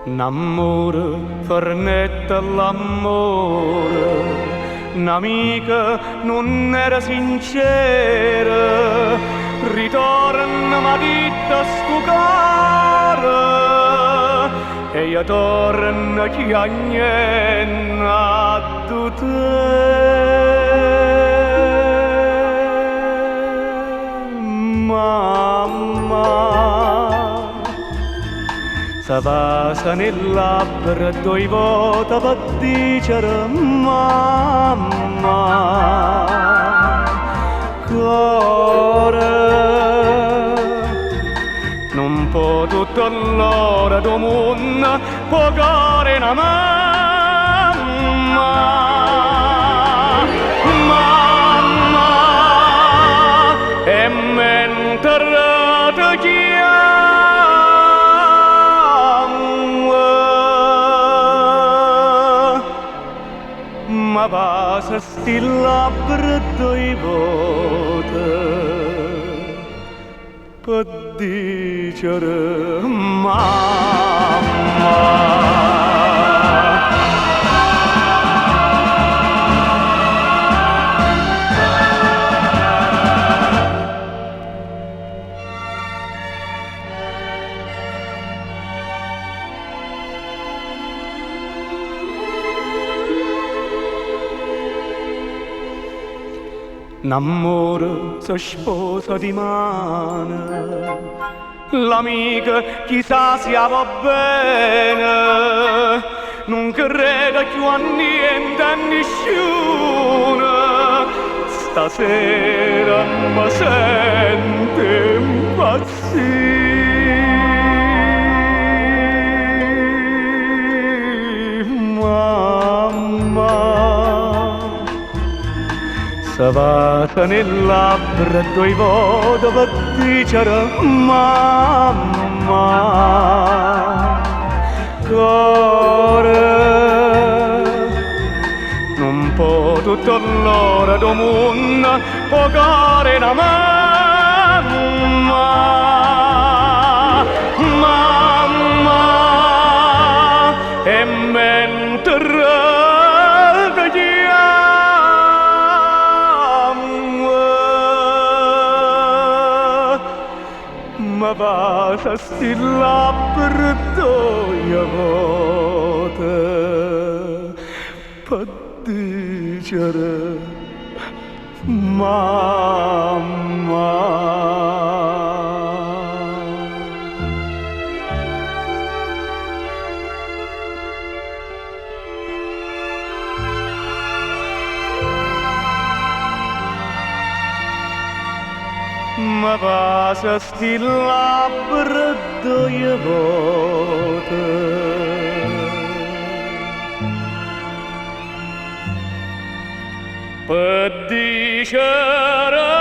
N'ammore fernette l'ammore, n'amico nun era sincero, ritorna m'ha ditto stu core, e io torno chiagnenno addu te. Mamma. Se vasano 'e labbra ddoje vote pe' dicere mamma. Core nun po' tutto ll'oro d' 'o munno p' 'o core 'e na mamma. Mamma e mentre te chiammo Me vasa sti labbra ddoje vote pe dicere mamma. N'ammore se sposa dimane, l'amico chissà si 'a vò bene, nun crede cchiù a niente e a nisciuno, stasera me sento 'e 'mpazzì. Mamma. Se vasano 'e labbra ddoje vote pe dicere mamma. Core nun po' tutto ll'oro d' 'o munno p' 'o core 'e na mamma. Mamma e mentre te chiammo me vasa sti labbra ddoje vote pe dicere mamma. Me vasa sti labbra ddoje vote. Pe dicere.